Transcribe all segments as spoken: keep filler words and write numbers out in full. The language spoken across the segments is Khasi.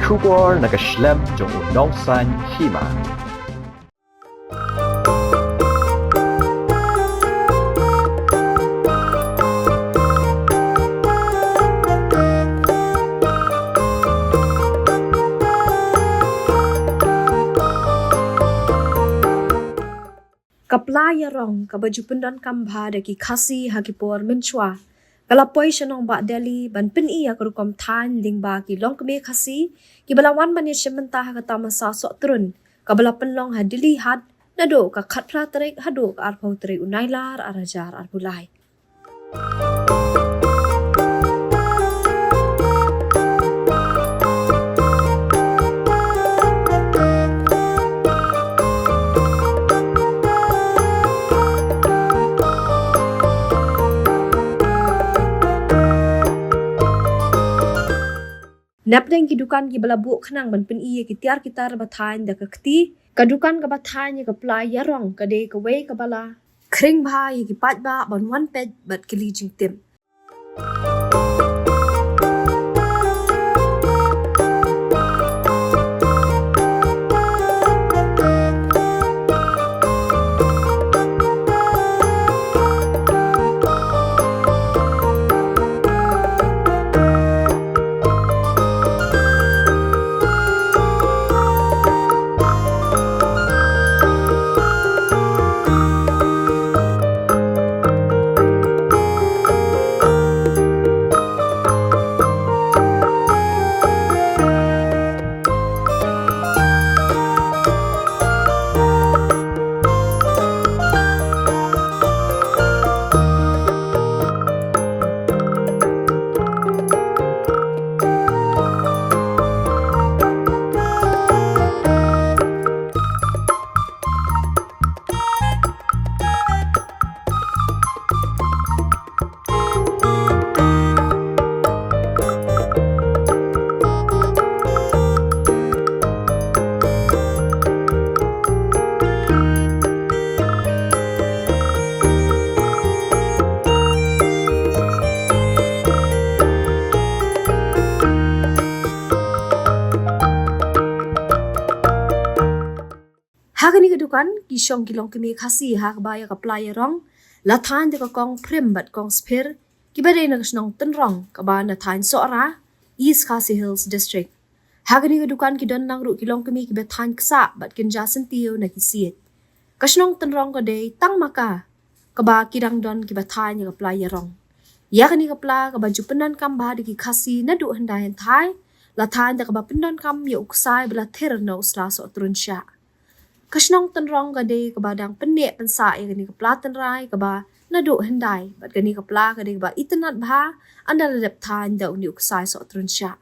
Khubor na ka shlem jong u nongsan hima. Ka pla ïarong kaba ju pyndonkam bha da ki Khasi ha ki por mynshuwa ka la poi sha nongbah Delhi ban pyni ïa ka rukom thaiñ lyngba ki longkmie Khasi kiba la wan ban ïashim bynta ha ka tamasa Sohtrun kaba la pynlong ha Dilli Haat naduh ka khatphra tarik haduh ka arphew tarik u Nailar arhajar arphew lai. Napdeng ki dukan kiba la buh khnang ban pyni ïa ki tiar ki tar ba thaiñ da ka kti, ka dukan kaba thaiñ ïa ka pla ïarong ka dei kawei kaba la khring bha ïa ki paidbah ban wan peit bad kylli jingtip. Ha kane ka dukan ki shong ki longkmie Khasi ha kaba ïa ka pla ïarong la thaiñ da ka Kong Phrim bad Kong Sphir kiba dei na ka shnong Tynrong kaba na thaiñ Sohra, East Khasi Hills District. Ha kane ka dukan ki don lang ruh ki longkmie kiba thaiñ ksah bad kynja syntiew na ki siej. Ka shnong Tynrong ka dei tang ma ka kaba ki dang don kiba thaiñ ïa ka pla ïarong. Ïa kane ka pla kaba ju pyndonkam bha da ki Khasi naduh hyndai hynthai la thaiñ da kaba pyndonkam ïa u ksai ba la thir na u sla Sohtrun Shah. Ka shnong Tynrong ka dei kaba dang pynneh pynsah ïa kane ka pla tynrai kaba naduh hyndai bad kane ka pla ka dei kaba itynnad bha ynda la dep thaiñ da une u ksai Sohtrun Shah.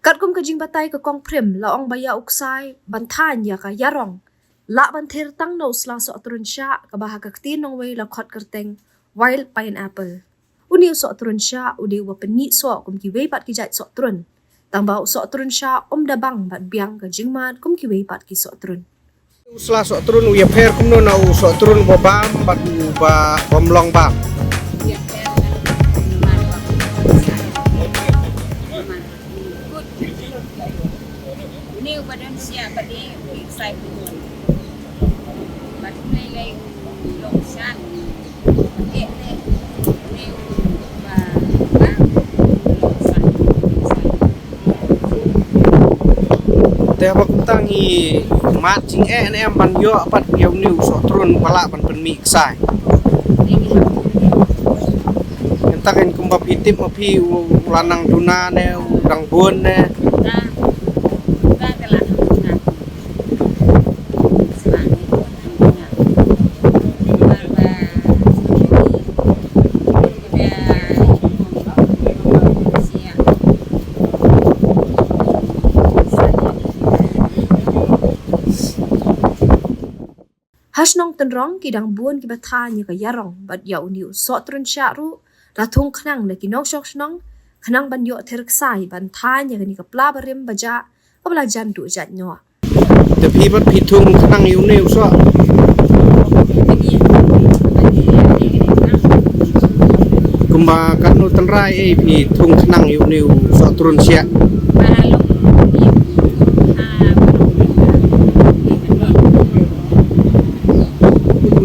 Katkum ka jingbatai ka Kong Phrim la ong ba ïa u ksai ban thaiñ ïa ka ïarong lah ban thir tang na u sla Sohtrun Shah kaba ha ka ktien nongwei la khot kyrteng wild pineapple. Une u Sohtrun Shah u dei uba pynmih soh kum kiwei pat ki jait Sohtrun. Tangba u Sohtrun Shah um da bang bad biang ka jingmad kum kiwei pat ki Sohtrun. U sla Sohtrun u ïapher kumno na u Sohtrun uba bam bad uba bym long bam? Une uba don sia bad ne u excitement. Bad une lei u long san. Eh, ne. Une uba, ba, u long san. Te haba kumta ngi mad jingeh ne em ban ïoh pat ïa une u Sohtrun uba lah ban pynmih ksai. Ngi mad. Mynta kan kumba phi tip ma phi u la nang duna ne u dang bun ne. Ta, ta ka la nang duna. Sla ne u nang duna. Ba, ba, Shnong Tynrong ki dang bun kiba thaiñ ïa ka ïarong bad ïa une u soh trun shiah ruh la thung khnang da ki nongshong shnong khnang ban ïoh ther ksai ban thaiñ ïa kane ka pla barim bajah kaba la jan duh jait noh. Te phi bad phi thung khnang ïa une u soh. Kumba katno tynrai ei phi thung khnang ïa une u soh trun shiah.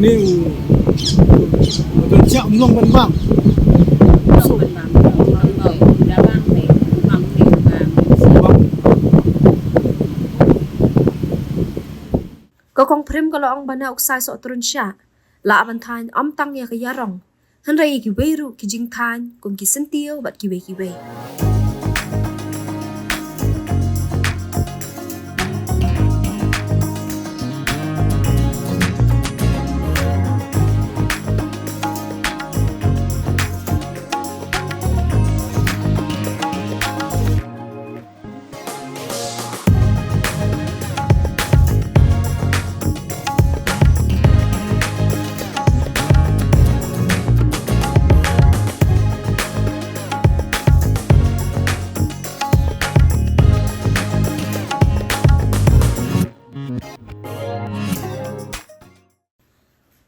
Une u, u trun shiah um long ban bang. Ka kong Prim ka la ong ba na u ksai soh trun shiah lah ban thaiñ ym tang ïa ka ïarong, hynrei ïa kiwei ruh ki jingthaiñ kum ki syntiew bad kiwei kiwei.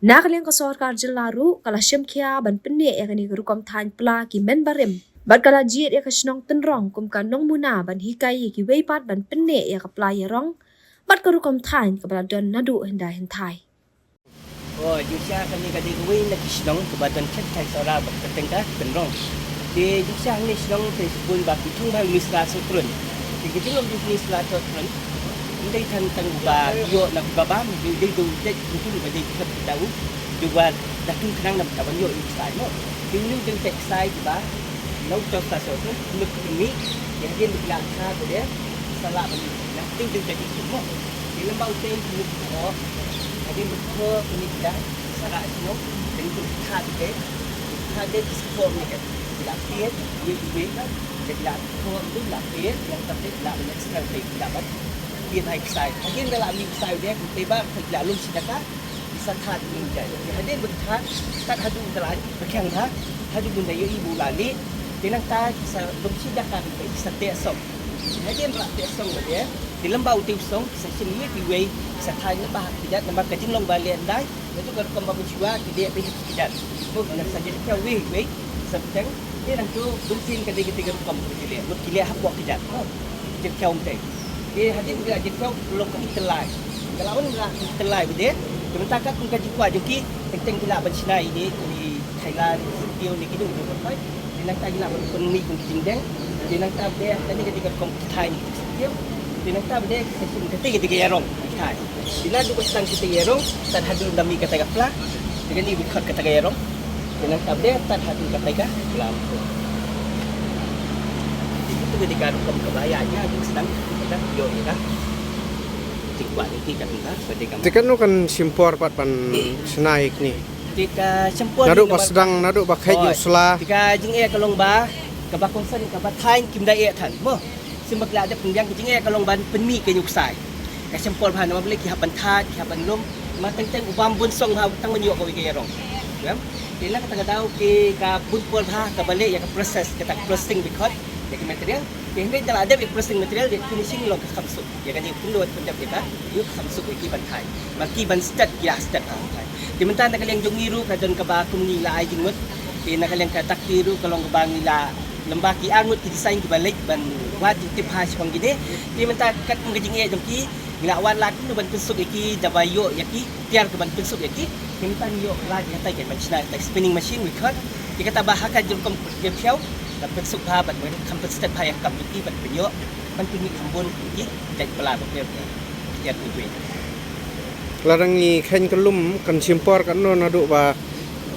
Na ka liang ka sorkar jylla ruh ka la shim khia ban pynneh ïa kane ka rukom thaiñ pla ki men barim bad ka la jied ïa ka shnong Tynrong kum ka nongmuna ban hikai ïa kiwei pat ban pynneh ïa ka pla ïarong bad ka rukom thaiñ kaba la don naduh hyndai hynthai. Oh, Joshua, kane ka dei kawei na ki shnong kaba don khet thai Sohra bad ka teng ka Tynrong. Te Joshua, hangne shnong te sbun ba ki thung bha uni u sla soh trun. Te ki jinglong uni u sla soh trun. Ym dei tang tang ba ïoh na ki ba bam, dei dei dei dei dei dei ba dei ki ba dei u. Dei ba da thung khnang na ka ban ïoh ïa ki ksai mo. Te uni u dei te ksai ba na u soh soh soh tu, ym dei ki mih, ïa hadien ba ki la kha ko de, sa lah ban ïoh na dei dei dei ki mo. Te lem ba u tei ki mih ko, hadien ba ko ki mih da, sa lah shnong, dei dei kha de, kha de ki sport ni kan. Ki la pie, ïa ki mih kan, ki la ko, ki la pie, ïa tapi ki la ban extra, ki la ban. Pie hai ksai. Hadien ba la mih ksai de, ki te ba, ki la lum shi da ka. Ki sa thad ïa u jai. Hadien ba ki thad, thad haduh ka la ba khiang bha, haduh ba ïohi ba u la leh. Te nangta ki sa lum shi jaka ba ki sa teh song. Hadien ba la teh song ba dei, te lem ba u tei u song, ki sa shim ïa kiwei, ki sa thad lem ba ha kjat, namar ka jinglong ba leh ndai, naduh ka rukom ba mynshuwa, ki dei ba ha kjat. Mo ki nang sa jyrkhiaw wei wei, ki sa bteng, te nangtu, bun sien ka dei ka dei ka rukom ba ki leh, mut ki leh hapoh kjat. Mo ki jyrkhiaw bteng. Te hadien ba ki la jyrkhiaw, long ka ityllai. Ka la wan la ityllai ba dei. Te mynta katkum ka jingkwah jong ki, teng teng ki lah ban shna ïa ki thaila, ki syntiew ne ki jong ki jong ka. Te nangta ki lah ban pynmih kum ki jingdeng. Te nangta ba dei kane ka dei ka rukom ki thaiñ ki syntiew. Te nangta ba dei ka session kata ka dei ka ïarong ki thaiñ. Te naduh ba sdang kata ka ïarong, tad haduh ba mih kata ka pla. Te kane ba khot kata ka ïarong. Te nangta ba dei tad haduh kata ka pla. Te kata ka dei ka rukom kaba ïa ïa ki sdang kata ïoh ïa ka. Te katno kan shim por pat ban shna ïa kine? Te ka shim por naduh ba sdang, naduh ba kheit ïa u sla. Te ka jingeh ka long ba kaba kongsan kaba thaiñ kim da eh than mo. Shim ba ki la dep pynbiang, ka jingeh ka long ban pynmih ka ïa u ksai. Ka shim por bha namar balei ki hap ban thad, ki hap ban lum. Ma teng teng u bam bun song bha tang ban ïoh kawei ka ïarong. Te na kata ka daw ki ka bun por bha kaba leh ïa ka process, kata ka processing ba khot ïa ka material. Te hynrei da la dep ïa ka processing material, ïa ka finishing long ka kham suk. Ïa ka jingpynlut pyndep ïa ka, ïa ka kham suk ïa ki ban thaiñ. Ma ki ban stet, ki la stet ban thaiñ. Te mynta na ka liang jong ngi ruh ka don kaba kum ngi la ai jingmut. Te na ka liang ka tak ki ruh ka long kaba ngi la lem ba ki ar ngut ki design kiba leit ban wad jingtip ha shipang kine. Te mynta katkum ka jingeh jong ki ngi la wad lad kumno ban pynsuk ïa ki, da ba ïoh ïa ki tiar ka ban pynsuk ïa ki. Te mynta ngi ïoh lad ïa katai ka ban shna katai spinning machine ba khot. Te kata ba ha ka jingrukom jingphiaw ban pynsuk bha, ban kham pynstet bha ïa ka kam jong ki, ban pynïoh ban pynmih kham bun ïa ki jait pla ba pher pher. Ïa ki wei. Lada ngi kheiñ ka lum kan shim por katno naduh ba,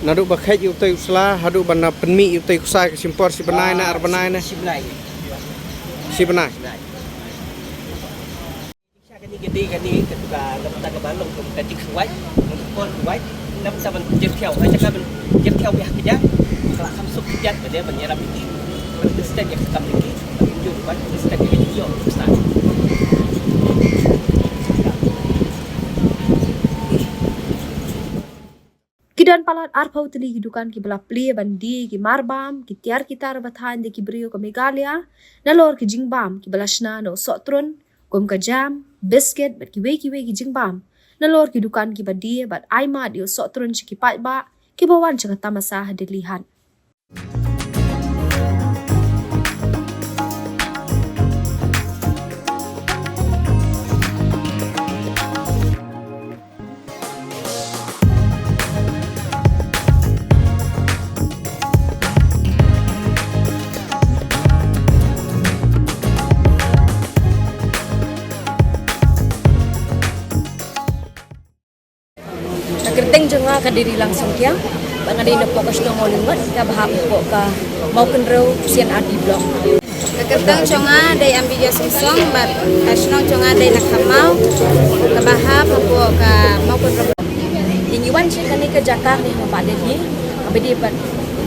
naduh ba kheit ïa utei u sla haduh ban da pynmih ïa utei u ksai, ka shim por shi bnai ne ar bnai ne? Shi bnai. Shi bnai. Sha kane ka dei kane ka tu ka namta kaba long kum ka jingkhawai, kum ka por khawai, namta ban jyrkhiaw, ha jaka ban jyrkhiaw bha ka jaka, ka la kham suk ka jaka, ba dei ban ïarap ïa ki, ban pynstet ïa ka kam ïa ki, ban ïoh, ban pynstet ïa ka jingïoh, pynstet. Don palat arphew tylli ki dukan kiba la plie ban die ki marbam, ki tiar ki tar ba thaiñ da ki briew ka Meghalaya, nalor ki jingbam kiba la shna na u sohtrun, kum ka jam, biskit, bad kiwei kiwei ki jingbam. Nalor ki dukan kiba die bad ai mad ïa u sohtrun sha ki paidbah kiba wan sha ka tamasa ha Delhi hat. Ka kyrteng jong nga ka Deirylang Songkiang, bad nga dei na poh ka shnong Mawlyngkot, kaba hap hapoh ka Mawkynrew C and R D Block. Ka kyrteng jong nga dei Ambia Sumsong, bad ka shnong jong nga dei na Khammaw, kaba hap hapoh ka Mawkynrew. Ïa ngi wan sha kane ka jaka ne ha Bah Delhi, kaba dei bad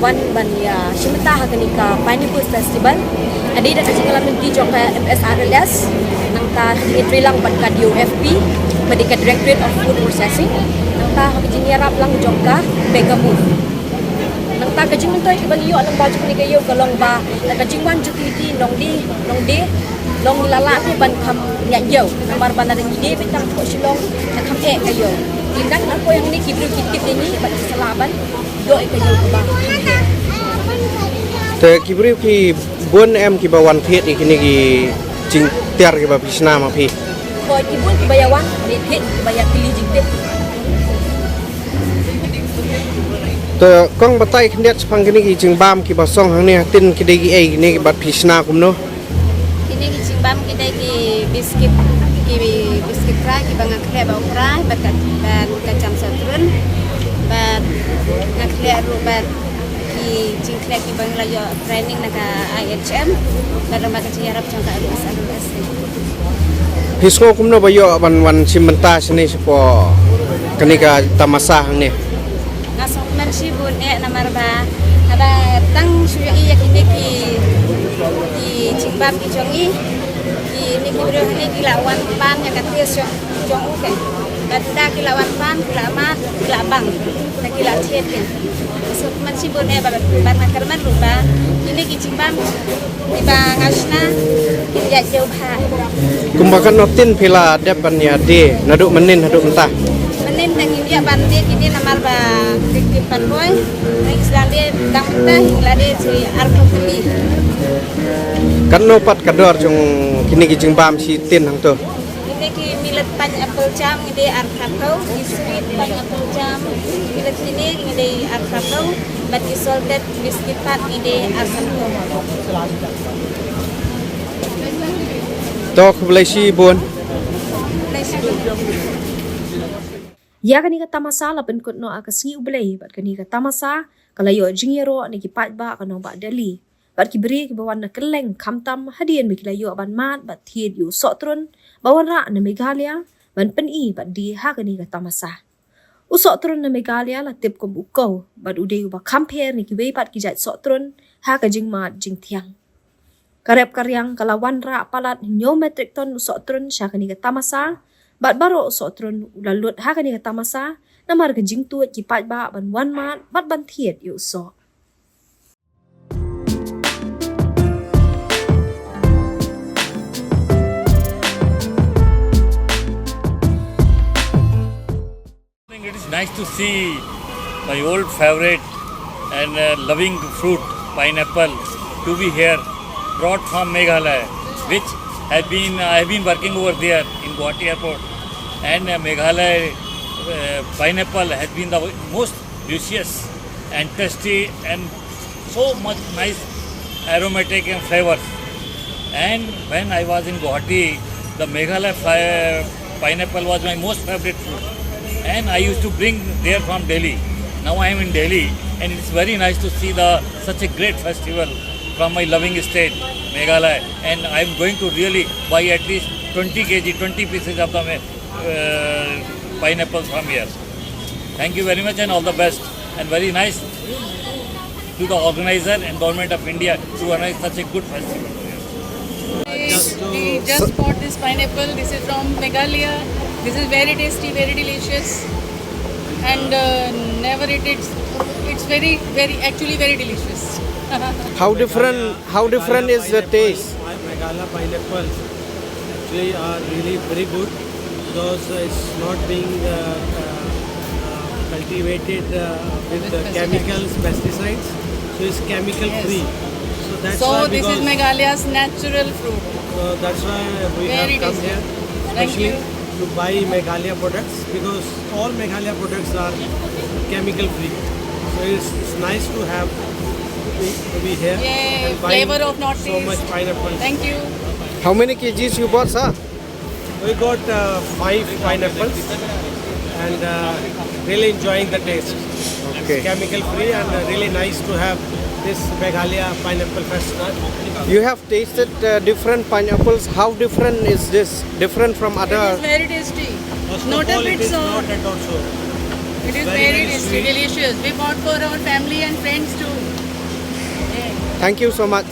wan ban ïa shim bynta ha kane ka Pineapple Festival. Hadien da ka jingïalam lynti jong ka M S R L S, nangta ka jingïatreilang bad ka D O F P, ba dei ka Directorate of Food Processing, nangta ka jingïarap lang jong ka Mega Move. Nangta ka jingmyntoi kaba ngi ïoh lyngba jong kane ka ïew ka long ba da ka jingwan jong ki nongdie, nongdie, long la lah te ban kham ñiah ïew. Namar ba lada ngi die beit tang hapoh Shillong, da kham eh ka ïew. Te tang na poi hangne ki briew ki tip ïa ngi bad ki sa lah ban ïoh ïa ka ïew kaba kham eh. Te ki briew ki bun em kiba wan thied ïa kine ki jingtiar kiba phi shna ma phi? Hooid, ki bun kiba ïa wan thied, kiba ïa kylli jingtip. Te kong batai khyndiat shaphang kine ki jingbam kiba song hangne, ha tin ki dei kiei kine bad phi shna kumno? Kine ki jingbam ki dei ki biskit, ki biskit fry kiba nga khleh bad u fry bad ka, bad ka jam sohtrun, bad nga khleh ruh bad ki jingkhleh kiba nga la ïoh training na ka I H M, bad ruh bad ka jingïarap jong ka M S R L S. Phi sngew kumno ba ïoh ban wan shim bynta shane shapoh kane ka tamasa hangne? Nga sngewkmen shibun eh, namar ba haba tang shu ïohi ïa kine ki, ki jingbam ki jong ngi, kine ki briew hangne ki la wan pan ïa ka taste jong, jong u keiñ. Bad ynda ki la wan pan, ki la mad, ki la bang. Te ki la thied keiñ. Sngewkmen shibun eh, bad, bad nga kyrmen ruh ba kine ki jingbam kiba nga shna kin ïaid jew bha. Kumba katno tin phi la dep ban ïa die naduh mynnin haduh mynta? Mynnin te ngim ïa ban die kine namar ba ki, ki pan boi. Ngi sdang die tang mynta, ngi la die shi arphew tylli. Katno pat ka dor jong kine ki jingbam shi tin hangto? Kine ki millet pineapple jam ngi die arphew, ki sweet pineapple jam, millet kine ngi die arphew, bad ki salted biscuit pat ngi die arphew. To khublei shibun. Khublei shibun. Ïa kane ka tamasa la pynkut noh ha ka sngi U Blei, bad kane ka tamasa ka la ïoh jingïaroh na ki paidbah ka nongbah Delhi. Bad ki briew kiba wan na kylleng, khamtam hadien ba ki la ïoh ban mad bad thied ïa u sohtrun ba wanrah na Meghalaya, ban pyni bad die ha kane ka tamasa. U sohtrun na Meghalaya la tip kum u kew, bad u dei uba kham pher na kiwei pat ki jait sohtrun ha ka jingmad jingthiang. Ka rep ka riang ka la wanrah palat hynñiew metric ton u sohtrun sha kane ka tamasa, bad baroh u sohtrun u la lut ha kane ka tamasa namar ka jingtuid ki paidbah ban wan mad bad ban thied ïa u soh. It is nice to see my old favorite and uh, loving fruit, pineapple, to be here, brought from Meghalaya, which have been I have been working over there in Guwahati airport, and uh, Meghalaya uh, pineapple has been the most luscious and tasty and so much nice aromatic and flavors. And when I was in Guwahati, the Meghalaya fly, pineapple was my most favorite fruit. And I used to bring there from Delhi. Now I am in Delhi, and it's very nice to see the such a great festival from my loving state, Meghalaya. And I am going to really buy at least twenty kilograms, twenty pieces of the uh, pineapple from here. Thank you very much and all the best. And very nice to the organizer and Government of India to organize such a good festival. We, we just bought this pineapple. This is from Meghalaya. This is very tasty, very delicious. And uh, Never eat it. It's very, very, actually very delicious. How different? How different is the taste? Meghalaya pineapples actually are really very good because uh, it's not being uh, uh, uh, cultivated uh, with the chemicals, pesticides. So it's chemical free. So that's So why this is because Meghalaya's natural fruit. uh, that's why we Very have come tasty. Here, Thank especially you. To buy Meghalaya products because all Meghalaya products are chemical free. So it's, it's nice to have to be, to be here Yay, and buy flavor of Northeast. So much pineapple. Thank you. How many kgs you bought, sir? We got uh, five pineapples and uh, really enjoying the taste. Okay. Chemical free and uh, really nice to have this Meghalaya Pineapple Festival. You have tasted uh, different pineapples. How different is this? Different from It other? Is very tasty. First Not of all, a bit it is sour. Not at all sour. It is Very, very very tasty, sweet. Delicious. We bought for our family and friends too. Thank you so much.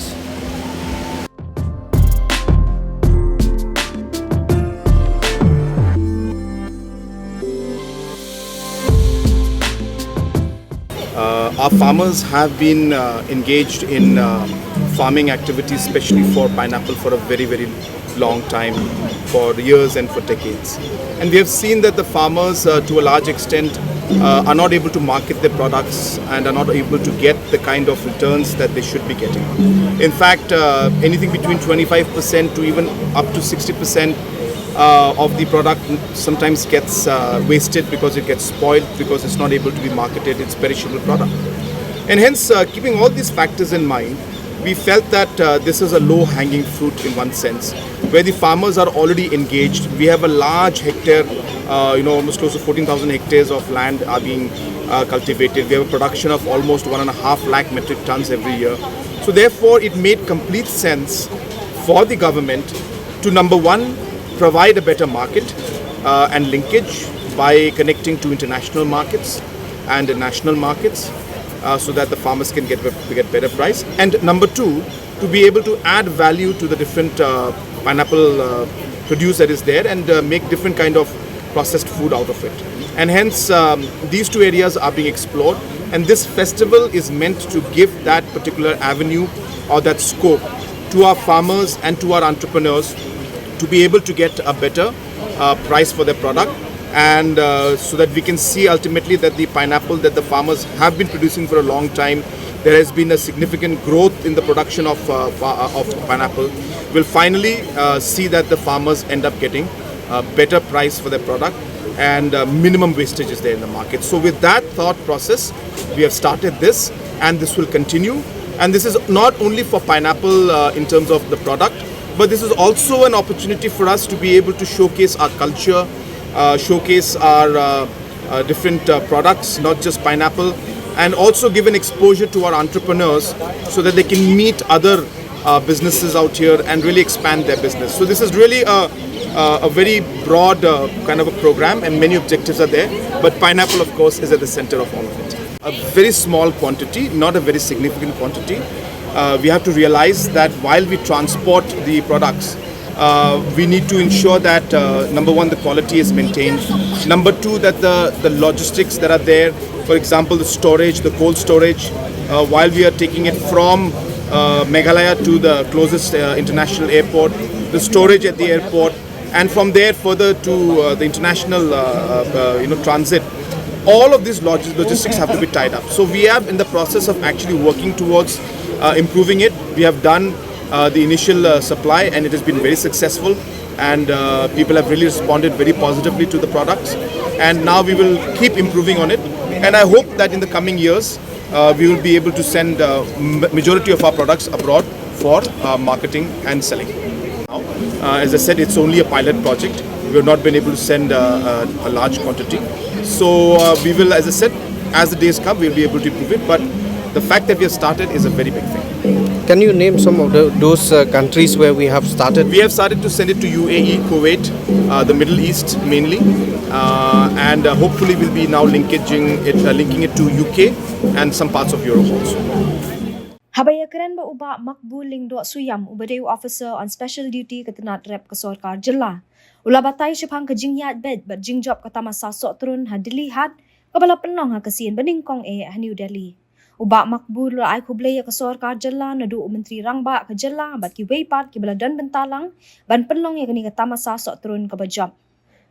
Uh, our farmers have been uh, engaged in uh, farming activities, especially for pineapple, for a very, very long time, for years and for decades. And we have seen that the farmers, uh, to a large extent, uh, are not able to market their products and are not able to get the kind of returns that they should be getting. In fact, uh, anything between twenty-five percent to even up to sixty percent uh, of the product sometimes gets uh, wasted because it gets spoiled, because it's not able to be marketed, it's perishable product. And hence, uh, keeping all these factors in mind, we felt that uh, this is a low-hanging fruit in one sense, where the farmers are already engaged. We have a large hectare, uh, you know, almost close to fourteen thousand hectares of land are being uh, cultivated. We have a production of almost one and a half lakh metric tons every year. So therefore, it made complete sense for the government to, number one, provide a better market uh, and linkage by connecting to international markets and national markets uh, so that the farmers can get, get better price. And number two, to be able to add value to the different uh, pineapple uh, produce that is there and uh, make different kind of processed food out of it. And hence, um, these two areas are being explored. And this festival is meant to give that particular avenue or that scope to our farmers and to our entrepreneurs to be able to get a better uh, price for their product, and uh, so that we can see ultimately that the pineapple that the farmers have been producing for a long time, there has been a significant growth in the production of, uh, of pineapple. We'll finally uh, see that the farmers end up getting a better price for their product, and uh, minimum wastage is there in the market. So with that thought process, we have started this, and this will continue. And this is not only for pineapple uh, in terms of the product, but this is also an opportunity for us to be able to showcase our culture, uh, showcase our uh, uh, different uh, products, not just pineapple, and also give an exposure to our entrepreneurs so that they can meet other uh, businesses out here and really expand their business. So this is really a, a, a very broad uh, kind of a program, and many objectives are there. But pineapple, of course, is at the center of all of it. A very small quantity, not a very significant quantity. Uh, we have to realize that while we transport the products, uh, we need to ensure that uh, number one, the quality is maintained. Number two, that the, the logistics that are there, for example, the storage, the cold storage, uh, while we are taking it from uh, Meghalaya to the closest uh, international airport, the storage at the airport, and from there further to uh, the international uh, uh, you know, transit, all of this log- logistics have to be tied up. So we are in the process of actually working towards uh, improving it. We have done uh, the initial uh, supply, and it has been very successful, and uh, people have really responded very positively to the products, and now we will keep improving on it, and I hope that in the coming years uh, we will be able to send uh, m- majority of our products abroad for uh, marketing and selling. Uh, as I said, it's only a pilot project. We have not been able to send uh, a, a large quantity. So uh, we will, as I said, as the days come, we'll be able to improve it. But the fact that we have started is a very big thing. Can you name some of the, those uh, countries where we have started? We have started to send it to U A E, Kuwait, uh, the Middle East mainly, uh, and uh, hopefully we'll be now linking it, uh, linking it to U K and some parts of Europe also. Haba ïakren bad u Bah Makbul Lyngdoh Suiam uba dei u officer on special duty ka tnad rep ka sorkar jylla, u la batai shaphang ka jingïaid beit bad jingjop ka tamasa sohtrun ha Dilli Haat kaba la pynlong ha ka sien ba nyngkong eh ha New Delhi. U Bah Makbul u la ai khublei ïa ka sorkar jylla naduh u Myntri Rangbah ka jylla bad kiwei pat kiba la don bynta lang ban pynlong ïa kane ka tamasa sohtrun kaba jop.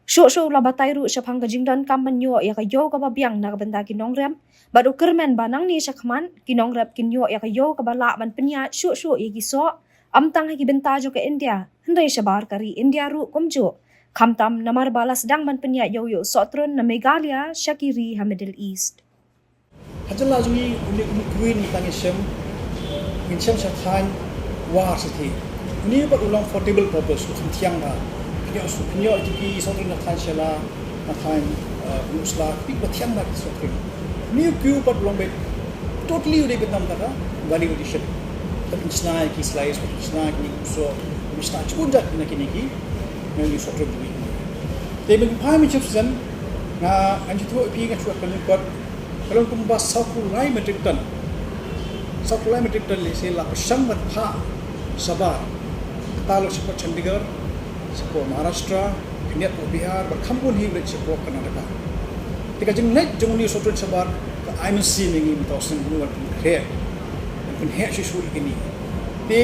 Shuh shuh u la batai ruh shaphang ka jingdonkam ban ïoh ïa ka ïew kaba biang na ka bynta ki nongrep bad u kyrmen ba nangne shakhmat ki nongrep kin ïoh ïa ka ïew kaba lah ban pynïaid shuh shuh ïa ki soh, ym tang ha ki bynta jong ka India hynrei shabar ka ri India ruh kumjuh. Khamtam namar ba la sdang ban pynïaid ïew ïa u sohtrun na Meghalaya sha ki ri ha Middle East. Ha jylla jong ngi une u Queen mynta ngin shem, ngin shem sha thaiñ War Shithi. Une pat u long for table purpose, u khyndiat ba pynïoh, pynïoh ïa ki sohtrun na thaiñ Shella, na thaiñ, eh, Pynursla, ki ba thiang ba ki sohtrun. Une u Queen pat u long ba totally u dei bynta ka value addition. Ba pynshna ïa ki slice, ba pynshna ïa ki soh, ba pynshna shibun jait na kine ki, na une u sohtrun jong ngi. Te mynta phai mynta shisien nga, ngan ïathuh ïa phi, nga shu ïa ka lyngkot, ka long kumba saw phew lai metric ton. Saw phew lai metric ton lehse la pyrshang ban phah shabar. Kata la shapoh Chandigarh, shapoh Maharashtra, khyndiat shapoh Bihar, bad kham bun hi leit shapoh Karnataka. Te ka jingleit jong une u sohtrun shabar ka ai mynsiem ïa ngi mynta u snem ban pynkhreh, ban pynheh shuh shuh ïa kine. Te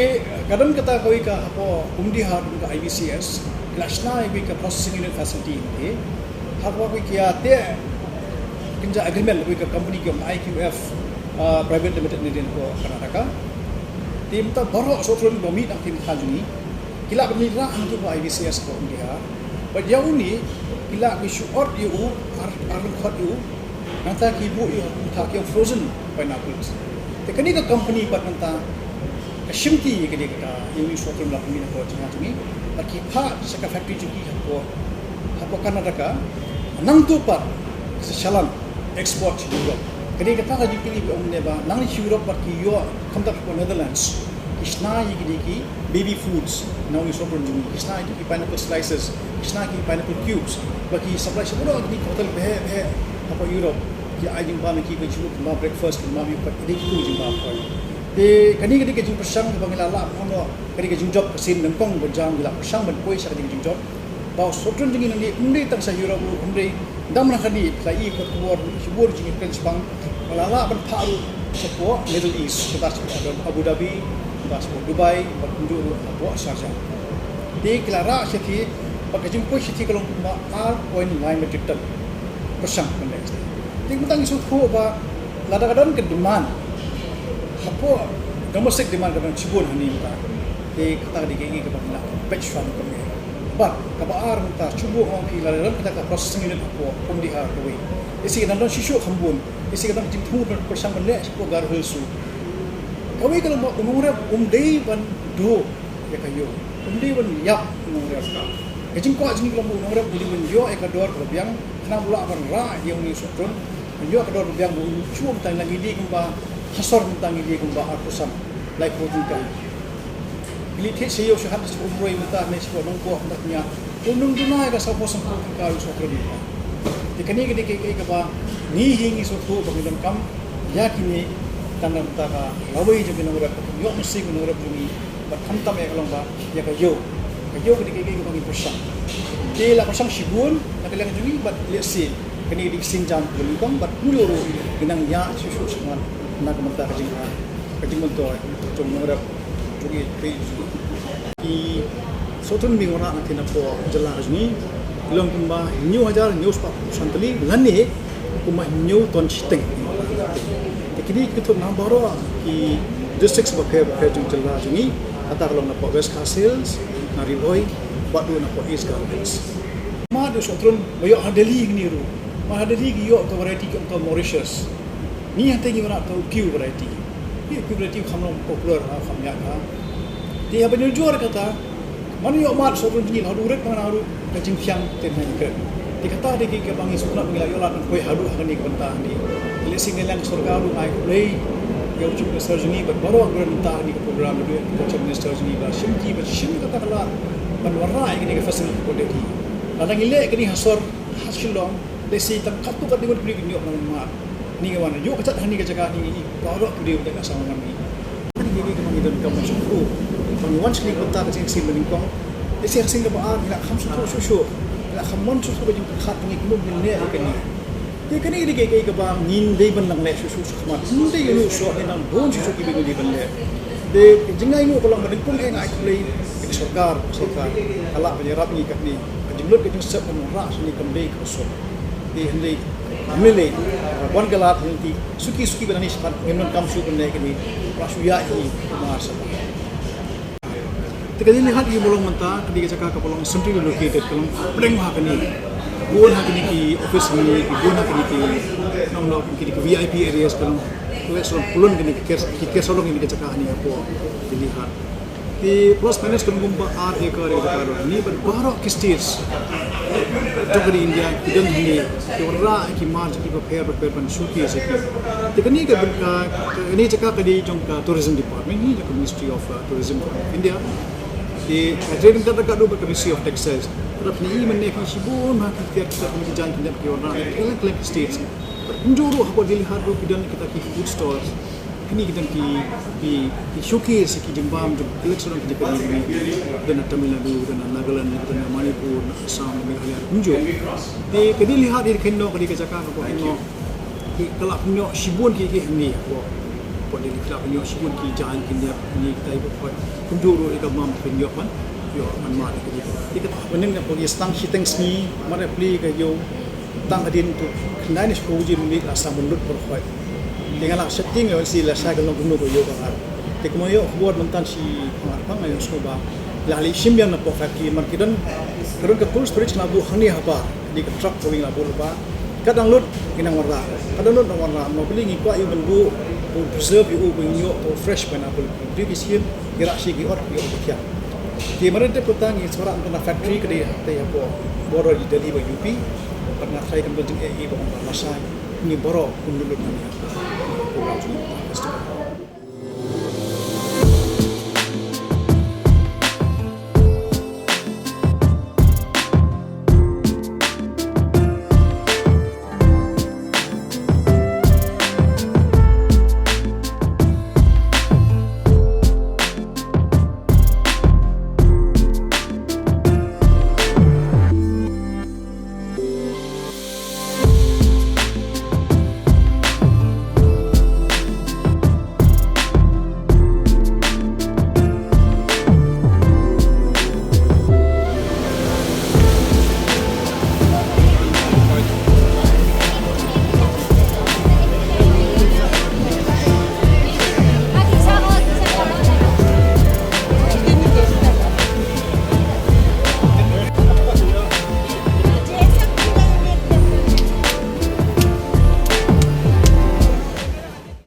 ka don kata kawei ka hapoh Umdihar ka I V C S, ki la shna ïa kawei ka processing unit facility te. Hapoh kawei ka ïa te kynja agreement kawei ka company ka I Q F, uh, Private Limited ne dei hapoh Karnataka. Te mynta baroh sohtrun ba mih na ka thaiñ jong ngi ki lah ban mih rah hangtu hapoh I V C S hapoh Umdihar. Bad ïa une ki lah ban shu ot ïa u, ar, ar lyngkhot ïa u. Nangta ki buh ïa u, nangta ki ong frozen pineapples. Te kane ka company pat nangta ka shimti ïa kane ka, ïa une u sohtrun ba la pynmih na ka jaka jong ngi. Bad ki phah sha ka factory jong ki hapoh, hapoh Karnataka. Nangta pat sa shalan export sha Europe. Kane kata ka jingkylli ba ong ne ba nang Europe bad ki ïoh khamtam hapoh Netherlands ki shna ïa kine ki baby foods na une u sohtrun jong ngi. Ki shna ïa ki pineapple slices, ki shna ïa ki pineapple cubes. Ba ki supply sha baroh kine ki hotel bheh bheh hapoh Europe. Ki ai jingbam ïa ki, ba ki shu bam breakfast, ki bam ïa ki, ki dei ki jingbam. Te kane ka dei ka jingpyrshang kaba ngi la lah ban ong, ka dei ka jingjop ka sien nyngkong ba jam, ngi la pyrshang ban poi sha ka dei ka jingjop. Ba u sohtrun jong ngi nangne ym dei tang sha Europe ruh, ym dei, dang mynta kane phi la i ka khubor shibun jingïakren shaphang ba la lah ban phah ruh shapoh Middle East, kata shapoh Abu Dhabi, kata shapoh Dubai, bad kumjuh ruh hapoh Sharjah. Te ki la rah shathie, bad ka jingpoi shathie ka long kumba ar point nine metric ton. Pyrshang ban leh. Te mynta ngi sngewthuh ba lada ka don ka demand hapoh domestic demand ka don shibun hangne mynta. Te kata ka dei kaei kaba ngi lah ban peit shuwa kumne. Bad kaba ar mynta shu buh ong phi lada don kata ka processing unit hapoh Umdihar kawei. Lehse ka dang don shisha kham bun. Lehse ka dang jingthmu ban pyrshang ban leh shapoh Garo Hills ruh. Kawei ka long ba u nongrep um dei ban duh ïa ka ïew. Um dei ban ïap u nongrep. Ka jingkwah jong ngi ka long ba u nongrep u dei ban ïoh ïa ka dor kaba biang, khnang ba u lah ban rah ïa une u sohtrun. Ban ïoh ka dor kaba biang ba un shu mynta ngi dei kumba ha sor mynta ngi dei kumba arphew san, laiphew tyngka. Ki leit thied sha ïew sha hat sha Umroi mynta ne sha Nongpoh mynta, ngi ïa un nang duna ïa ka sawphew sanphew tyngka u sohtrun mynta. Te kane ka dei kaei kaei kaba ngi hi ngi sngewthuh ba ngi donkam ïa kine, tang namar ka lawei jong ki nongrep, ïoh mynsiem ki nongrep jong ngi. Bad khamtam ïa ka long ba ïa ka ïew, ka ïew ka dei kaei kaei kaba ngi pyrshang. Te la pyrshang shibun na ka liang jong ngi bad lehse kane ka dei ka sienjam kaba nyngkong bad kumjuh ruh ngi nang ïa shuh shuh shuh na ka bynta ka jing, ka jingmyntoi jong nongrep jong ngi. Ki sohtrun ba ngi wanrah na ka thaiñ hapoh jylla ka jong ngi ki long kumba hynñiew hajar hynñiew spah san tylli lane kumba hynñiew ton shiteng. Te kine ki kynthup na baroh ki districts bapher bapher jong jylla jong ngi, kata ka long napoh West Khasi Hills, na Ri Bhoi bad ruh napoh East Garo Hills. Mad u sohtrun ba ïoh ha Delhi kine ruh. Mad ha Delhi ki ïoh ka variety ki ong ka Mauritius. Ngi hangtei ngi wanrah ka u Q variety. Ki u Q variety u kham long popular ha, kham ïaid ha. Te haba ngi ïoh jur kata, man ïoh mad sohtrun jong ngi la haduh rit mano ruh ka jingthiang te ngi kren. Te kata dei kaei kaba ngi sngewtynnat ba ngi la ïoh lad ban poi haduh ha kane ka bynta hangne. Lehse ngi la ïa ka sorkar ruh, ngi ai khublei ïa u Chief Minister jong ngi bad baroh kiba don bynta ha kane ka program, haduh ïa u Chief Minister jong ngi ba shim ki, ba shim kata ka lad ban wanrah ïa kane ka facility hapoh Delhi. Lada ngi leh kane ha sor ha Shillong, lehse tang katto katne ngut phi ïoh ban mad. Ngi wan ïoh ka jait hangne ka jaka, ngi i baroh ki briew da ka sawdong ngi. Ngi ngi ngi donkam ban sngewthuh ba ngi wan sha kane ka bynta ka jingshisha ba nyngkong. Lehse ka shisha kaba ar ngi la kham sngewthuh shuh shuh, ngi la kham mon shuh shuh ka jingpyrkhat, ngi kumno ngin leh ïa kane. Te kane ka dei ka, ka, kaba ngin dei ban nang leh shuh shuh sha khmat. Ngin dei ïa u soh, ngin nang bun shuh shuh kiba ngin dei ban leh. Te ka jingngai nguh ka long ba nyngkong eh nga ai khublei ïa ka sorkar, sorkar ka lah ban ïarap ïa ngi katne. Ka jinglut ka jingsep ka wanrah sha ngi kam dei kaba suk. Te hynrei, hynrei lei, wan ka lad hynrei te suki suki ba nangne shakhmat ngim donkam shuh ban leh kane. Lah shu ïaid hi kumar sha. Te ka Delhi Haat kaba long mynta, ka dei ka jaka kaba long centrally located, ka long pdeng ha kane. Bun ha kine ki office hangne, ki bun ha kine ki, nong nong, kine ki V I P areas ka long. Ka long sha long pulun kine ki ker, ki ker sha long kine ki jaka hangne hapoh Delhi Haat. Te plus minus ka long kumba ar acre ïa ka jaka ruh. Hangne bad baroh ki states jong ka India ki don hangne, ki wanrah ki mart kiba pher bapher ban showcase ïa ki. Te kane ka, ka, kane jaka ka dei jong ka Tourism Department hi, jong ka Ministry of, uh, Tourism of India. Te ka trade ka, ka, ka dei bad ka Ministry of Textiles. Te phi i mynne phi i shibun ha ki tiar ki tiar ki jaiñ ki tiar ki wanrah na ki kylleng kylleng ki states. Kumjuh ruh hapoh Delhi Haat ruh ki don kita ki food stalls. Kine ki don ki, ki, ki showcase ki jingbam jong ki kylleng sawdong ki jaka, ki don na Tamil Nadu, don na Nagaland, don na Manipur, na Assam, na Meghalaya, kumjuh. Te ka Delhi Haat dei ka, ka dei ka jaka kaba, ki, ka la pynïoh shibun ki, ki hangne hapoh, hapoh Delhi, ka la pynïoh shibun ki jaiñ ki nep hangne, kita kiba khot kumjuh ruh ïa ka bam pynïoh ban ïoh ban mad ïa ka dei. Te kata mynnin hapoh ki stang shiteng sngi, mar ïa plie ka ïew, tang hadien tu khyndai ne shiphew baje mynmiet la sdang ban lut baroh khoit. Te nga la shet tieng ïa, lashai ka long kumno ka ïew ka ngat. Te kumba ïoh khubor mynta shi pang ar pang, nga ïohsngew ba la leit shim biang na poh factory, man ki don, ka don ka cold storage ka la buh hangne hapoh. Dei ka truck kawei la buh lypa. Ka dang lut ngi nang wanrah, ka dang lut nang wanrah. Namar balei? Ngi kwah ïa u ban buh, u preserve ïa u, ban ïoh u fresh pineapple. Dei ki sien, ngi rah shi ki ot, ïoh ki khian. Te mar ïa te pyrta ngi sngewrah mynta na factory ka dei, te hapoh border Delhi bad U P. Bad nga tharai kan don jingeh ïa ba ong ba lashai ngi baroh un lut lut hangne.